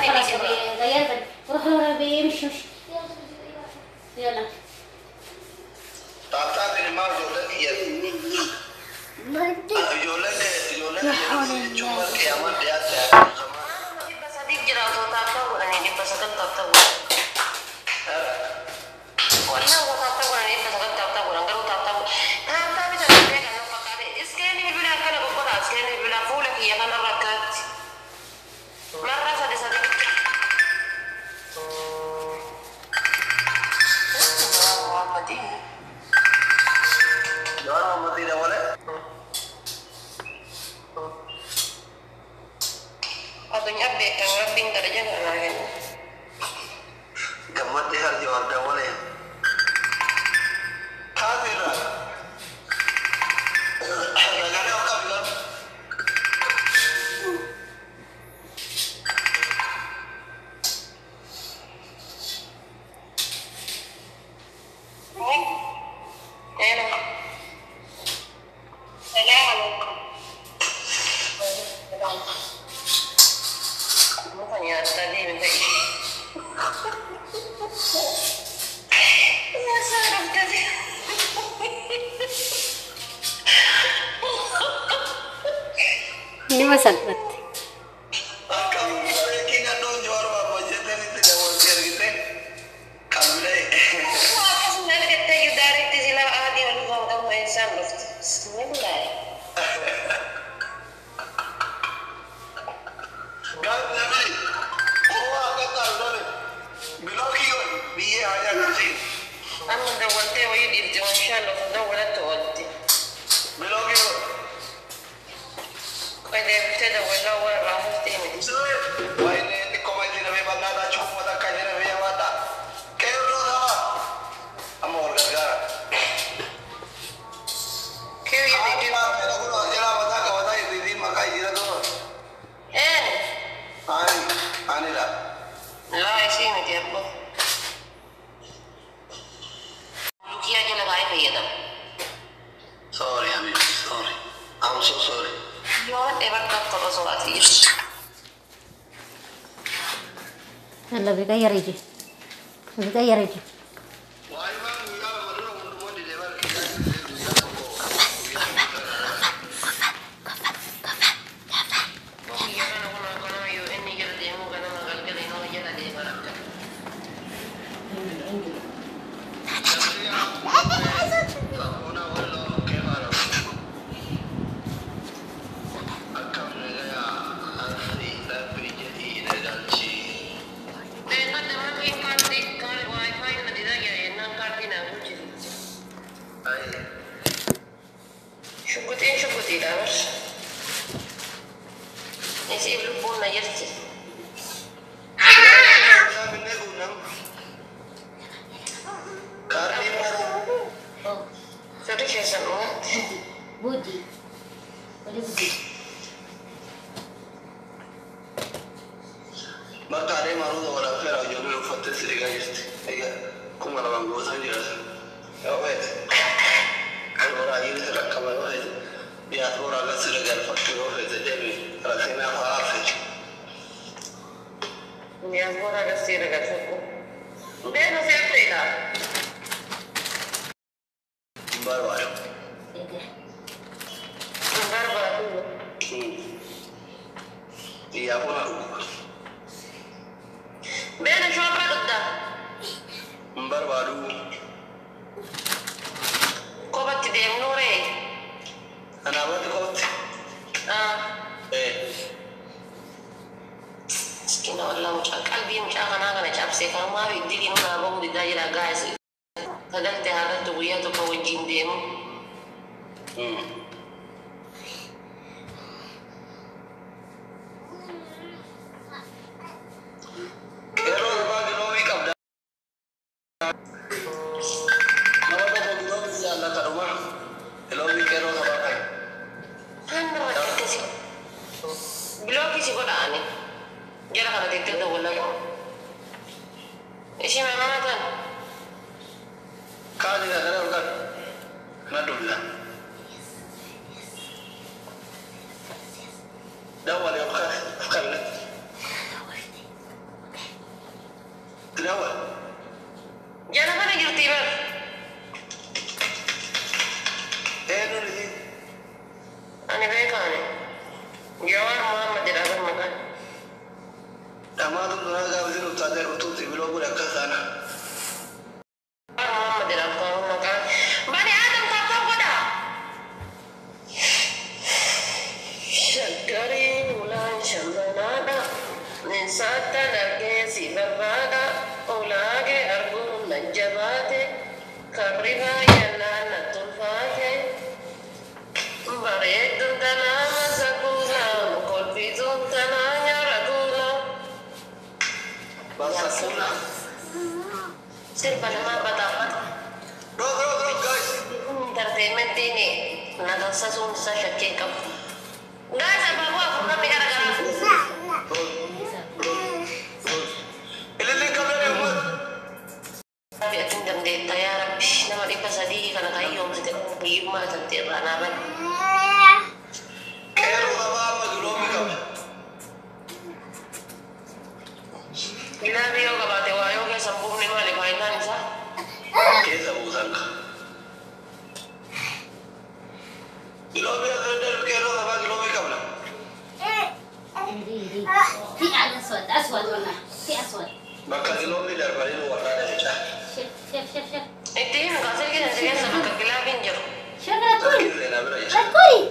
خلاص غير، روح روح بيمشي امشي يلا. Nima salphatti. يلا بيغير يجي بيغير يجي. Budi. Boleh budi. Na dubbisa. Dawwal yoo kan dawwal. Jala kana jirti bar. Eenyuun isiin? Ani beekaani. Jawaar Muhammad jedha bar maqaan. Dhamaatu duraa gaafa isin uftaatee dhuftuutti biloo godhe akkas taana. Jawaar Muhammad jedha maqaan. Bani Adam tap godha. Shaggarii ulaan shammanaadha. Ninsaattan argee si barbaada. Ulaagee arguun na jabaate. Karri baay'inaan na tulfaate. Bareedduun tanaa masa kuula. Kolfituun tanaa nyaara kuula. Bakka Sirba namaa bataafata. Roog roog roog guys. Entertainmentiin nagansasuun isaa shakkii hin qabu. Guys, abaaboo afur namni garagaraa. Roog roog roog. Ililliin qabdee uummata. Rabbi atin dandeetta yaa Rabbi nama 300 kana kan yoomsite hiyyummaa tante irraa naa bane. Qeerroo qabaa amma giloomii qaba. Gilaabii yoo qabaate waa yoo keessa hin buufne maali faayidaan isaa? Keessa buusan ka. Giloomii asirra darbu qeerroo qabaa giloomii qabna. في على اسود اسود والله في اسود. Bakka giloomii darbanii nu warraadha jecha. شوف شوف شوف شوف. Itti himi kaa silkii tante keessa bakka gilaabiin jiru. شوف ركوري. Silkii seenaa bira jecha. ركوري.